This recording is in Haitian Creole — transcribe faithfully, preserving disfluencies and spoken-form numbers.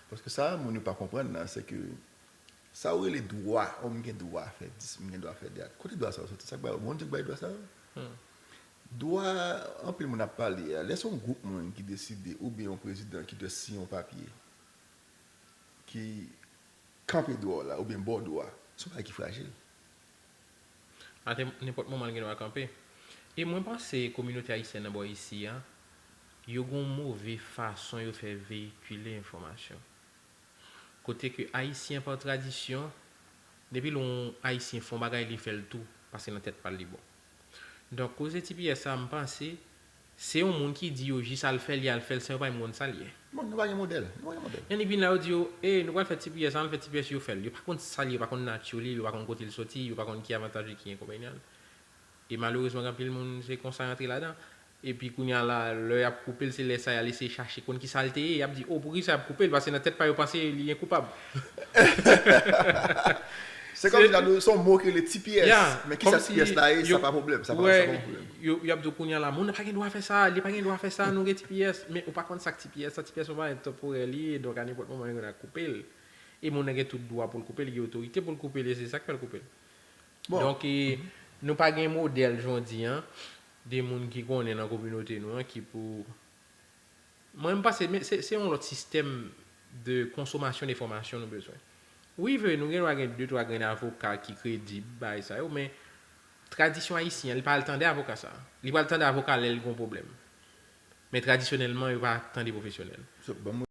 Paske sa moun yo pa konprann nan, se ke sa ou rele dwa, oh, m gen dwa fè dis, m gen dwa fè dat. Kote dwa sa yo soti? Sa k bay yo? Moun ki bay dwa sa yo? Dwa, anpil moun ap pale a, lè se yon gwoup moun ki deside, oubyen yon prezidan ki dwe siyen yon papye ki kanpe dwa w la, oubyen ba w dwa, se yon bagay ki frajil. Atè nenpòt moman l gen dwa kanpe. E mwen panse kominote ayisyèn nan bò isi a, yo gen yon move fason yo fè veyikile enfòmasyon. Kote ke ayisyen pa tradisyon, depi lè yon ayisyen fè yon bagay, li fè l tou, paske nan tèt pa l li bon. Donk, koze T P S sa, m panse, se yon moun ki di yo jis al fè l, y al fè l san yo pa menm konn sa l ye. Bon, nou pa gen modèl. Nou pa gen modèl. Yonn vin la, yo di yo, e, nou pral fè T P S, ann fè T P S, yo fè l. Yo pa konn sa l ye, yo pa konn nati li, yo pa konn kote l soti, yo pa konn ki avantaj li, ki enkonvenyan l. E malerezman, gen anpil moun, se konsa y antre ladan. Epi kounye a la, lè y ap koupe l, se lè sa y al eseye chache konn ki sa l te ye, y ap di, o, poukisa y ap koupe l, paske nan tèt pa yo panse li enkoupab. Se kòmsi la, se yon mo ki rele T P S. Men kisa T P S la ye, sa pa pwoblèm. Sa pa yon pwoblèm. Yo, y ap di w kounye a la, moun nan pa gen dwa fè sa, li pa gen dwa fè sa, nou gen T P S. Men ou pa konn sa k T P S la, T P S se yon bagay tanporè li ye, donk a nenpòt moman yo gen dwa koupe l. E moun nan gen tout dwa pou l koupe l, li gen otorite pou l koupe l, e se sa k fè l koupe l. Donk, e, nou pa gen modèl, jan w di an, de moun ki konnen nan kominote nou an ki pou Mwen, m panse, men se, se yon lòt sistèm de konsomasyon de enfòmasyon nou bezwen. Wi, vre, nou gen dwa gen de, twa grenn avoka ki kredib, bagay sa yo, men tradisyon ayisyen an, li pa al tande avoka sa. Li pral tande avoka lè l gen yon pwoblèm. Men tradisyonèlman, yo pa tande pwofesyonèl.